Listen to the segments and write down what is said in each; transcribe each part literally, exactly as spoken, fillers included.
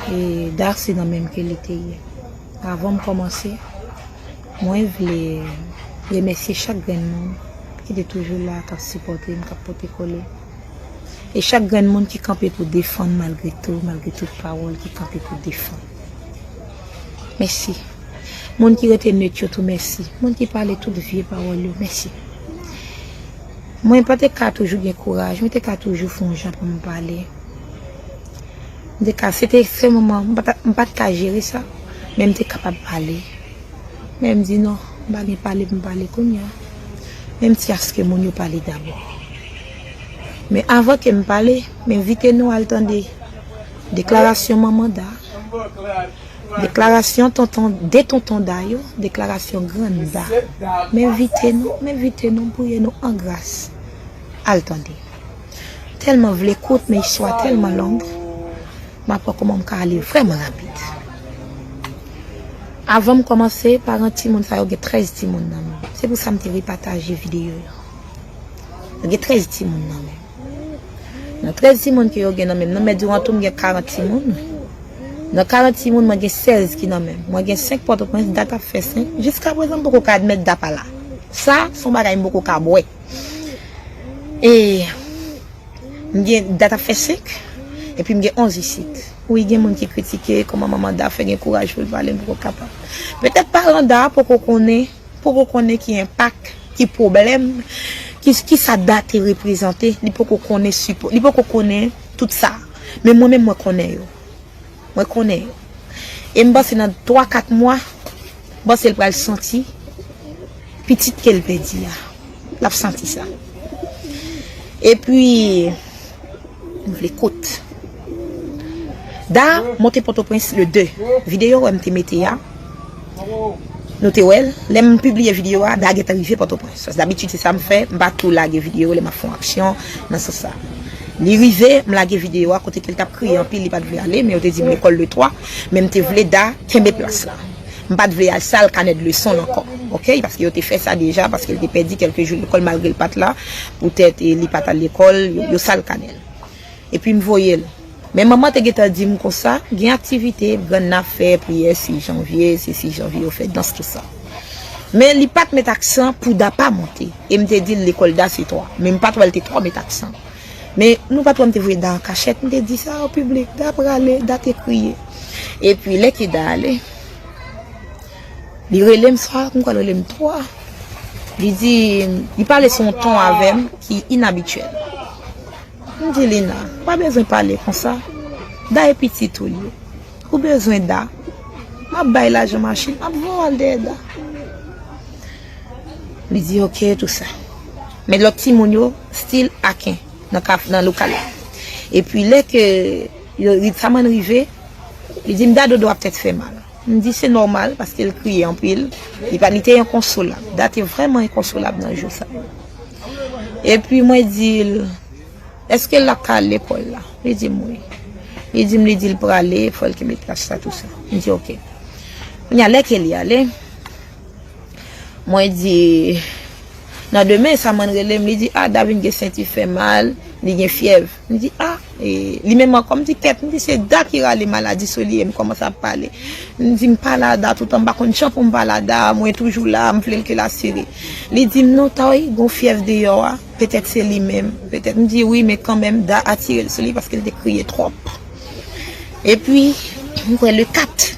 E Da se nan menm ke li te ye. Avan m kòmanse, mwen vle remèsye chak grenn moun ki te toujou la, k ap sipòte m, k ap pote kole. E chak grenn moun ki kanpe pou defann malgre tou, malgre tout pawòl, ki kanpe pou defann. Mèsi. Moun ki rete net yo tou, mèsi. Moun ki pale tout vye pawòl yo, mèsi. Mwen pa te ka toujou gen kouraj, mwen te ka toujou fè yon jan pou m pale. M te ka, se te ekstrèmman, m pa ta, m pa t ka jere sa, men m te kapab pale. Men m di non, m pa gen pale pou m pale kounye a. Men m ti aske moun yo pale dabò. Men avan ke m pale, m envite nou al tande deklarasyon manman Da, deklarasyon tonton, de tonton Da yo, deklarasyon grann Da. M envite nou, m envite nou, m priye nou an gras. Al tande. Tèlman vle kout, men istwa tèlman long. M ap wè kòman m ka ale vrèman rapid. Avan m kòmanse, paran timoun sa yo gen trèz timoun nan men. Se pou sa m te repataje videyo yo. Yo gen trèz timoun nan men. Nan trèz timoun ke yo gen nan men, nan men Durantou m gen karant timoun. Nan karant timoun, mwen gen sèz ki nan men. Mwen gen senk Pòtoprens, Dat ap fè senk. Jiska prezan, m poko ka admèt Da pa la. Sa, se yon bagay m poko ka bwè. E m gen Dat ap fè senk, epi m gen onz isit. Wi, gen moun ki kritike kòman manman Da fè gen kouraj pou l pale, m poko kapab. Petèt paran Da poko konnen, poko konnen ki enpak, ki pwoblèm, ki, ki sa Da te reprezante, li poko konnen sipò, li poko konnen tout sa. Men mwen menm, mwen konnen yo. Mwen konnen yo. E m panse nan twa, kat mwa, m panse l pral santi pitit ke l pèdi a. L ap santi sa. Epi, m vle kout. Da monte Pòtoprens le de. Videyo wè m te mete a. Nou te wè l. Lè m pibliye videyo a, Da gentan rive Pòtoprens. Paske dabitid se sa m fè, m pa tou lage videyo lè m ap fè yon aksyon nan sans sa. Li rive, m lage videyo a kote ke l t ap kriye anpil, li pa t vle ale, men yo te di m lekòl le twa, men m te vle Da kenbe plas la. M pa t vle al sal kanè de leson l ankò, oke? Paske yo te fè sa deja, paske l te pèdi kèlke jou lekòl malgre l pa t la, poutèt e li pa t al lekòl, yo, yo sal kanè l. Epi m voye l. Men manman te gentan di m konsa, gen aktivite grann nan ap fè, priyè sis janvye, se sis janvye yo fè dans, tout sa. Men li pa t met aksan pou Da pa monte. E m te di l lekòl Da se twa. Men m pa t wè l te twò met aksan. Men nou pa t wè m te voye Da an kachèt, m te di sa o piblik, Da prale, Da te kriye. Epi lè ke Da ale, li rele m swa, m kwè l rele m twa. Li di, li pale sou yon ton avè m ki inabityèl. M di Lina, ou pa bezwen pale konsa. Da e pitit ou ye. Ou bezwen Da. M ap bay lajan machin, m ap voye w al dèyè Da. Li di oke, tou sa. Men lòt timoun yo, still aken, nan kaf, nan lokal la. Epi lè ke yo, Ritsaman rive, li di m Da dodo ap tèt fè mal. M di se nòmal, paske l kriye anpil. Li pa, li te enkonsolab. Da te vrèman enkonsolab nan jou sa yo. Epi mwen di l, èske l ap ka al lekòl la? Li di m wi. Li di m, li di l prale, fò l kenbe plas la, tou sa. M di oke. Kounye a, lè ke li ale, mwen di, nan demen, Samann rele m, li di, a, Da vin gen senti fè mal, li gen fyèv. M di, a, e, li menm ankò, m di, kèt, m di, se Da ki rale maladi sou li, e m kòmanse ap pale. M di, m pale a Da toutan, m pa konn jan pou m pale a Da, mwen toujou la, m vle l ke l asire. Li di m, non, Toy, gon fyèv deyò a, petèt se li menm, petèt. M di, wi, men kanmenm, Da atire l sou li paske l te kriye twòp. Epi, m kwè le kat,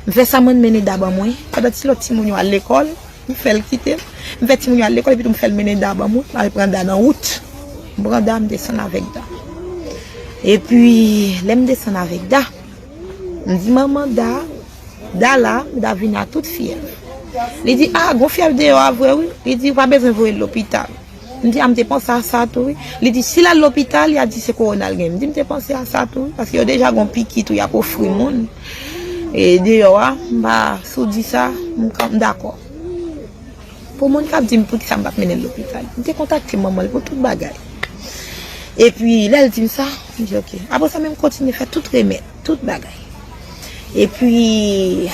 m fè Samann mennen Da ban mwen, pandan ti lòt timoun yo al lekòl, m fè l kite m. M fè timoun yo al lekòl, epi tou m fè l mennen Da ban mwen, m al pran Da nan wout. M pran Da, m desann avèk Da. Epi, lè m desann avèk Da, m di manman Da, Da la, Da vin a tout fyèv. Li di, a, gon fyèv deyò a vre wi. Li di, ou pa bezwen voye l lopital. M di, a, m te panse a sa tou wi. Li di, si l al lopital, y a di se kowona l gen. M di, m te panse a sa tou wi, paske yo deja gon piki tou y ap ofri moun. E deyò a, m pa, si w di sa, m ka, m dakò. Pou moun k ap di m poukisa m pa t mennen l lopital, m te kontakte manman l pou tout bagay. Epi, lè l di m sa, m di, oke. Apre sa, men m kontinye fè tout remèd, tout bagay. Epi,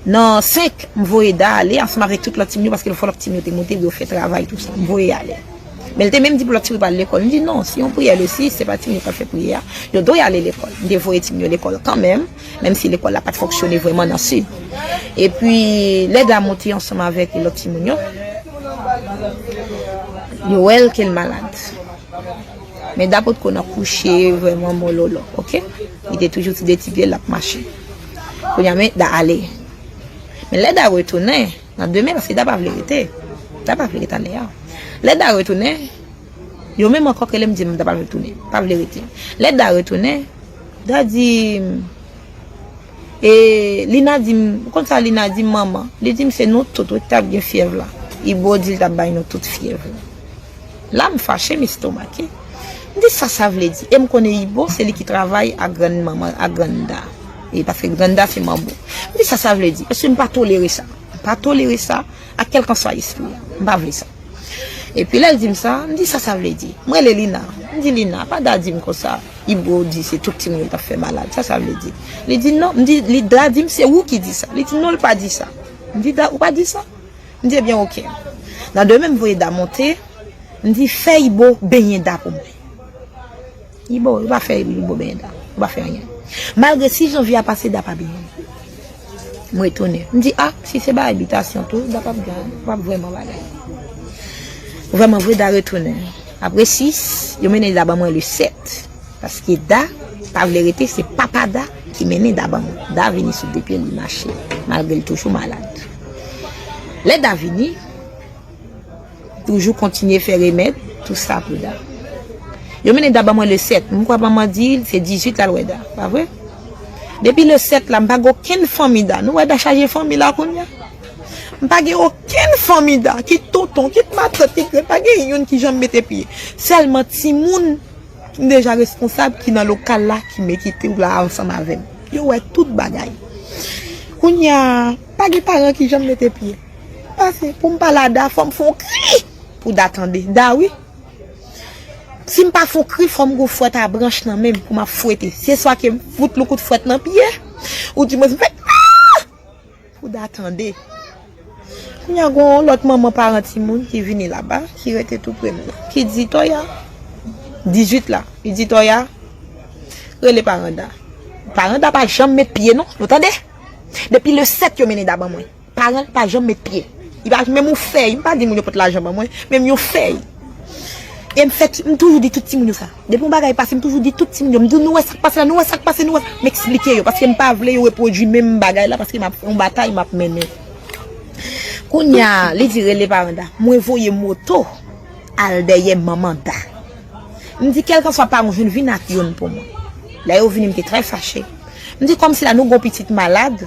nan senk, m voye Da ale ansanm avèk tout lòt timoun yo, paske fò lòt timoun yo te monte, yo fè travay, tou sa. M voye ale. Men l te menm di pou lòt timoun yo pa al lekòl. M di non, se yon priyè le sis, se pa timoun yo k ap fè priyè a. Yo dwe ale lekòl. M te voye timoun yo lekòl kanmenm, menm si lekòl la pa t fonksyone vrèman nan Sid. Epi, lè Da monte ansanm avèk lòt timoun yo, yo wè l ke l malad. Men Da potko nan kouche vrèman mololo, oke? Li te toujou sou de ti pye l, l ap mache. Kounye a, men Da ale. Men lè Da retounen, nan demen, paske Da pa vle rete. Da pa vle rete ale a. Lè Da retounen, yo menm ankò k rele m di m Da pa vle tounen, pa vle rete. Lè Da retounen, Da di m, e, Lina di m, ou konn sa Lina di m, manman? Li di m se nou tout wi ki t ap gen fyèv la. Ibo di l t ap bay nou tout fyèv la. La m fache, m estomake. M di sa sa vle di? E m konnen Ibo se li ki travay ak grann manman, ak grann Da. E paske grann Da se manbo. M di sa sa vle di? Paske m pa tolere sa. M pa tolere sa ak kèlkanswa espri a. M pa vle sa. Epi lè l di m sa, m di sa sa vle di? M rele Lina. M di Lina, pa Da di m konsa. Ibo di se tout timoun yo t ap fè malad. Sa sa vle di? Li di non. M di, li Da di m se ou ki di sa. Li di non, l pa di sa. M di Da, ou pa di sa? M di ebyen oke. Nan demen m voye Da monte, m di fè Ibo benyen Da pou mwen. Ibo, yo pa fè Ibo benyen Da. Yo pa fè anyen. Malgre sis janvye a pase, Da pa benyen. M retounen. M di a, si se bagay bitasyon tou, Da p ap gen, p ap vrèman bagay. Vrèman vre, Da retounen. Apre sis, yo mennen Da ban mwen le sèt. Paske Da pa vle rete, se papa Da ki mennen Da ban mwen. Da vini sou de pye l, li mache, malgre l toujou malad. Lè Da vini, toujou kontinye fè remèd, tou sa pou Da. Yo mennen Da ban mwen le sèt. M kwè manman di l se dizuit l al wè Da, pa vre? Depi le sèt la, m pa gen okenn fanmi Da. Nou wè Da chaje fanmi la kounye a? M pa gen okenn fanmi Da, kit tonton, kit matant, kit grann, pa gen youn ki janm mete pye. Sèlman timoun ki m deja responsab, ki nan lokal la, ki me kite w la ansanm avè m. Yo wè tout bagay. Kounye a, pa gen paran ki janm mete pye. Pase, pou m pale a Da, fò m fè yon kri pou Da tande. Da wi. Si m pa fè yon kri, fò m gon fwèt a branch nan men m pou m ap fwete. Se swa ke m fout l yon kout fwèt nan pye, ou di mwen, ah! Pou Da tande. Kounye a gon lòt manman paran timoun ki vini laba, ki rete tou pre m nan, ki di Toya, dizuit la, li di Toya, rele paran Da. Paran Da pa janm met pye non, nou tande? Depi le sèt yo mennen Da ban mwen. Paran l pa janm met pye. Li pa menm yon fèy, m pa di moun yo pot lajan ban mwen, menm yon fèy. E m fè, m toujou di tout timoun yo sa. Depi yon bagay pase, m toujou di tout timoun yo, m di nou wè sa k pase la, nou wè sa k pase, nou wè sa. M eksplike yo, paske m pa vle yo repwodui menm bagay la, paske m ap fè yon batay, m ap mennen. Kounye a, li di rele paran Da. Mwen voye moto al dèyè manman Da. M di kèlkanswa paran w jwenn, vin ak youn pou mwen. Lè yo vini, m te trè fache. M di kòmsi la nou gon pitit malad.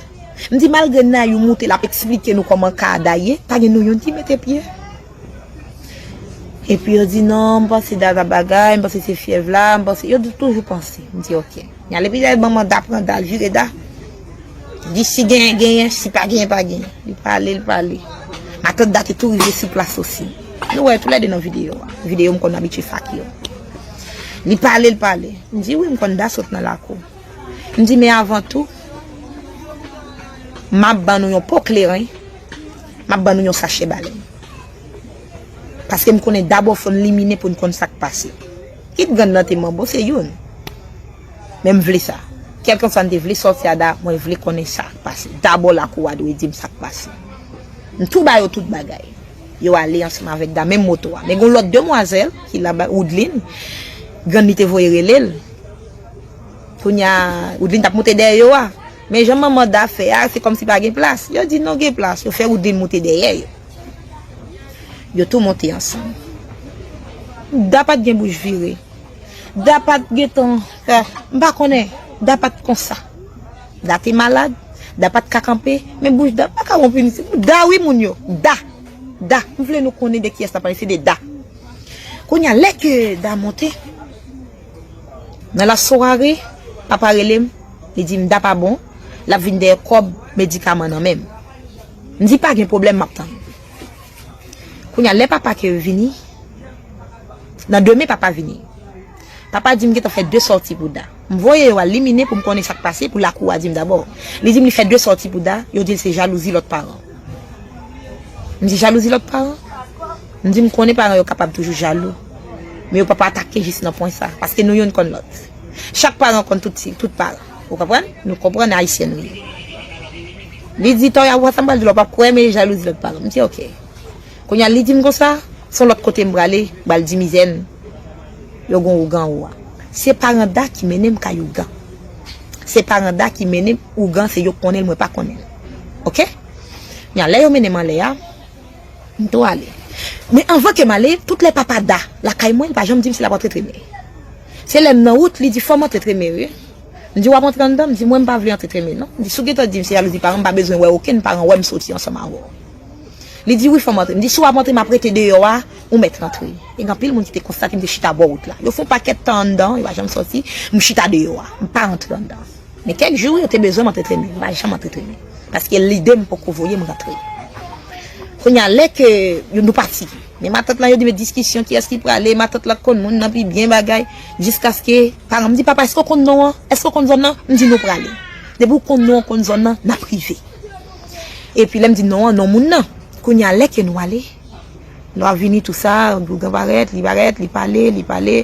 M di malgre Nayou moute, l ap eksplike nou kòman ka a Da ye, pa gen nou youn ki mete pye. Epi yo di non, m panse Da t ap bagay, m panse se fyèv la, m panse, yo di toujou panse. M di oke. Nyan epi Da ban manman Da pran Da, l vire Da. Di si genyen, genyen, si pa genyen, pa genyen. Li pale, li pale. Matant Da te tou rive sou plas osi. Nou wè toulède nan videyo a. Videyo m konn abitye fake yo. Li pale, li pale. M di wi, m konn Da sot nan lakou. M di men avan tou, m ap ban nou yon po kleren, m ap ban nou yon sachè balèn. Paske m konnen dabò fò n limine pou n konn sa k pase. Kit grann nan te manbo, se youn. Men m vle sa. Kèlkanswa n te vle sòti a Da, mwen vle konnen sa k pase. Dabò lakou a dwe di m sa k pase. M tou ba yo tout bagay. Yo ale ansanm avèk Da, menm moto a. Men gon lòt demwazèl ki laba, Woodline, grann li te voye rele l. Kounye a, Woodline t ap moute dèyè yo a. Men jan manman Da fè a, se kòmsi pa gen plas. Yo di non, gen plas. Yo fè Woodline moute dèyè yo. Yo tou monte ansanm. Da pa t gen bouch vire. Da pa t gentan, eh, m pa konnen. Da pa t konsa. Da te malad. Da pa t ka kanpe. Men bouch Da pa ka wonpini. Se pou Da wi moun yo. Da. Da. M vle nou konnen de kiyès n ap pale. Se de Da. Kounye a, lè ke Da monte, nan lasware, papa rele m, li di m Da pa bon, l ap vin dèyè kòb medikaman nan men m. M di pa gen pwoblèm, m ap tann. Kounye a, lè papa ke vini, nan demen papa vini. Papa di m gentan fè de sòti pou Da. M voye yo al limine pou m konnen sa k pase, pou lakou a di m dabò. Li di m li fè de sòti pou Da, yo di l se jalouzi lòt paran. M di jalouzi lòt paran? M di m konnen paran yo kapab toujou jalou, men yo p ap atake jis nan pwen sa, paske nou youn konn lòt. Chak paran konn tout, tout paran. Ou konprann? Nou konprann Ayisyen nou ye. Li di, Toya, ou wè sa m pral di w la, w p ap kwè, men jalouzi lòt paran. M di, oke. Kounye a, li di m konsa, se yon lòt kote m prale, m pral di mizè n, yo gon ougan ou a. Se paran Da ki mennen m kay ougan. Se paran Da ki mennen m ougan, se yo konnen l, mwen pa konnen l. Oke? Kounye a, lè yo mennen m anlè a, m tou ale. Men anvan ke m ale, tout lè papa Da lakay mwen, li pa janm di m si l ap antre tremen. Se lè m nan wout, li di, fò m antre tremen, wi. M di, w ap antre anndan? M di, mwen, m pa vle antre tremen, non. M di, si w gentan di m se jalouzi paran, m pa bezwen wè okenn paran wè m soti ansanm avè w. Li di, wi, fò m antre. M di, si w ap antre, m ap rete deyò a, ou mèt rantre. E gen anpil moun ki te konstate m te chita bò wout la. Yo fè yon pakèt tan anndan, yo pa janm soti, m chita deyò a. M pa rantre anndan. Men kèk jou, yo te bezwen m antre tremen. M pa janm antre tremen. Paske lide m poko voye m rantre. Kounye a, lè ke yo, nou pati. Men matant lan, yo di, men diskisyon, kiyès ki prale, matant lan konn moun nan pi byen bagay, jiskaske paran m di, papa, èske w konn non an? Èske w konn zòn nan? M di, nou prale. Depi w konn non an, konn zòn nan, n ap rive. Epi lè m di non an, non moun nan. Kounye a, lè ke nou ale, lè w ap vini, tou sa, ougan parèt, li parèt, li pale, li pale,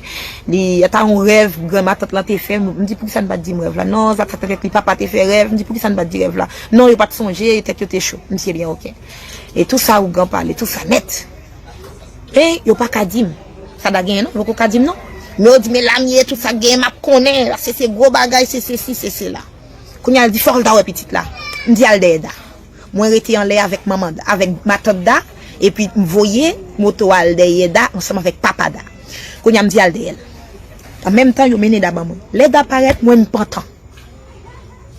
li ata yon rèv granmatant lan te fè, m di, poukisa n pa t di m rèv la? Non, sa t ap fèt, li papa te fè rèv, m di, poukisa n pa t di rèv la? Non, yo pa t sonje, tèt yo te cho. M di, ebyen, oke. E tou sa, ougan pale, tou sa nèt. E yo pa ka di m. Sa Da genyen, non, yo poko ka di m, non. Men yo di, men la m ye, tout sa k genyen, m ap konnen, paske se gwo bagay, se sesi, se sela. Kounye a, l di, fò l ta wè pitit la. M di, al dèyè Da. Mwen rete anlè avèk manman Da, avèk matant Da, epi m voye moto a al dèyè Da ansanm avèk papa Da. Kounye a, m di al dèyè l. An menm tan, yo mennen Da ban mwen. Lè Da parèt, mwen, m pantan.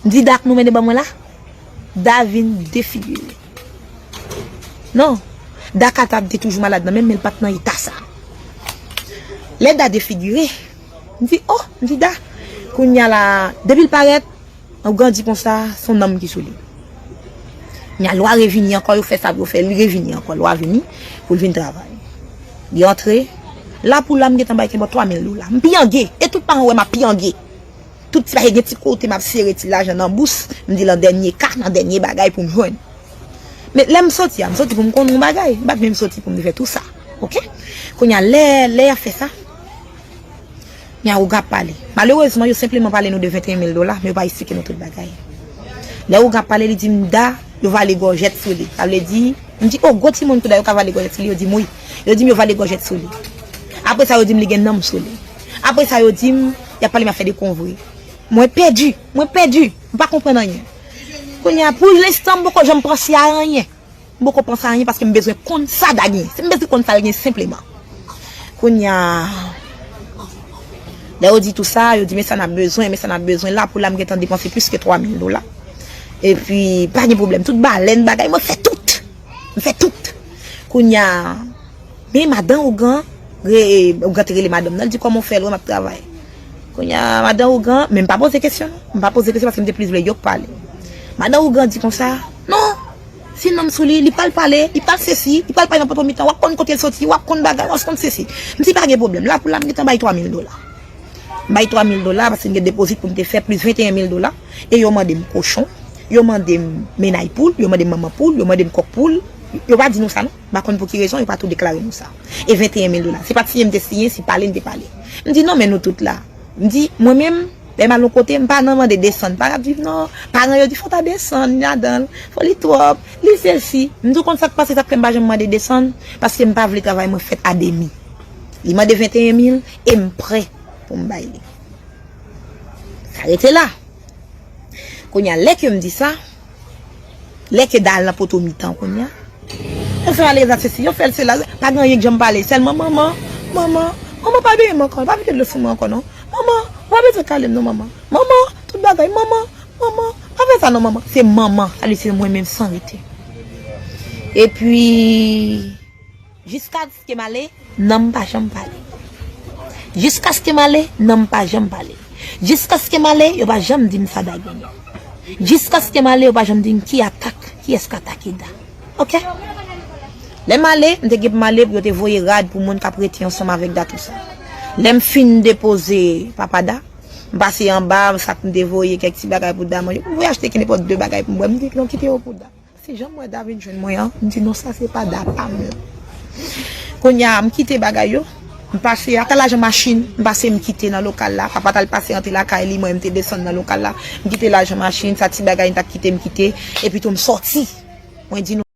M di Da, nou mennen ban mwen la? Da vin defigire. Non. Da ka ta te toujou malad nan menm, men l pa t nan eta sa. Lè Da defigire, m di, oh, m di Da. Kounye a la, depi l parèt, Ougan di konsa, se yon nanm ki sou li. Nya lwa revini ankò, yo fè sa pou yo fè, li revini ankò, lwa vini pou l vin travay. Li antre, la pou la m gentan bay kenbò twa mil dola. M pyange, e tout paran wè m ap pyange. Tout ti bagay gen ti kote m ap sere ti lajan nan bous, m di l an dènye ka, nan dènye bagay pou m jwenn. Men lè m soti a, m soti pou m konn yon bagay, m pa t menm soti pou m te fè tou sa. Oke? Kounye a, lè, lè y ap fè sa, Nya ougan ap pale. Malerezman, yo senpleman pale nou de venteyen mil dola, men yo pa esplike nou tout bagay. Lè ougan ap pale, li di m Da, yo vale gòjèt sou li. Sa vle di, m di, oh, gwo timoun tou Da, yo ka vale gòjèt sou li, yo di m wi. Yo di m yo vale gòjèt sou li. Apre sa, yo di m li gen nanm sou li. Apre sa, yo di m y ap pale m afè de konvre. Mwen pèdi, mwen pèdi, m pa konprann anyen. Kounye a, pou lenstan, m poko janm panse a anyen. M poko panse a anyen paske m bezwen konn sa Da gen. Si m bezwen konn sa l gen senpleman. Kounye a, lè yo di tou sa, yo di, men sa n ap bezwen, men sa n ap bezwen. La pou la, m gentan depanse plis ke twa mil dola. Epi, pa gen pwoblèm. Tout balèn, bagay, mwen fè tout. M fè tout. Kounye a, men madan ougan, re, ougan te rele madanm nan, l di, kòman w fè, l wè m ap travay. Kounye a, madan ougan, men m pa poze kesyon, non. M pa poze kesyon paske m te plis vle yo k pale. Madan ougan di konsa, non, se nanm sou li, li pral pale, li pral sesi, li pral pale nan poto mitan, w ap konn kote l soti, w ap konn bagay, w ap konn sesi. M di pa gen pwoblèm, la pou la m gentan bay twa mil dola. M bay twa mil dola paske m gen depozit pou m te fè plis venteyen mil dola. E yo mande m kochon, yo mande m mennay poul, yo mande m manman poul, yo mande m kòk poul. Yo pa di nou sa non. M pa konn pou ki rezon yo pa tou deklare nou sa. E venteyen mil dola. Se pa t siyen m te siyen, se pale m te pale. M di non, men nou tout la. M di, mwen menm, lè m al yon kote, m pa nan mande desann. Pa ap viv non. Paran yo di, fò w ta desann ladan l. Fò li twòp. Li sesi. M di, w konn sa k pase, sa k fè m pa janm mande desann? Paske m pa vle travay mwen fèt a demi. Li mande venteyen mil e m prè pou m bay li. Sa rete la. Kounye a, lè ke m di sa, lè ke Da al nan poto mitan kounye a, yo fè l ale egzèsisi, yo fè l se la, pa gen anyen k janm pale, sèlman manman, manman, manman pa beye m ankò, pa vide dlo sou mwen ankò non. Manman, ou pa bezwen kale m non manman. Manman, tout bagay, manman, manman, pa fè sa non manman. Se manman, sa vle di se mwen menm san rete. Epi, jiskaske m ale, nanm pa janm pale. Jiskaske m ale, nanm pa janm pale. Jiskaske m ale, yo pa janm di m sa Da genyen. Jiskaske m ale, yo pa janm di m ki atak, kiyès k atake Da. Oke? Lè m ale, m te gen pou m ale pou yo te voye rad pou moun k ap rete ansanm avèk Da tou sa. Lè m fin depoze papa Da, m pase anba, sa k m te voye kèk ti bagay pou Da manje. M voye achte ke nenpòt de bagay pou m bwè, m di non kite yo pou Da. Se jan m wè Da vin jwenn mwen an, m di non sa se pa Da pa m lan. Kounye a, m kite bagay yo. M pase, ata lajan machin, m pase m kite nan lokal la. Papa t al pase antre lakay li, mwen m te desann nan lokal la. M kite lajan machin, sa ti bagay m t ap kite m kite. Epi tou m sòti. Mwen di nou.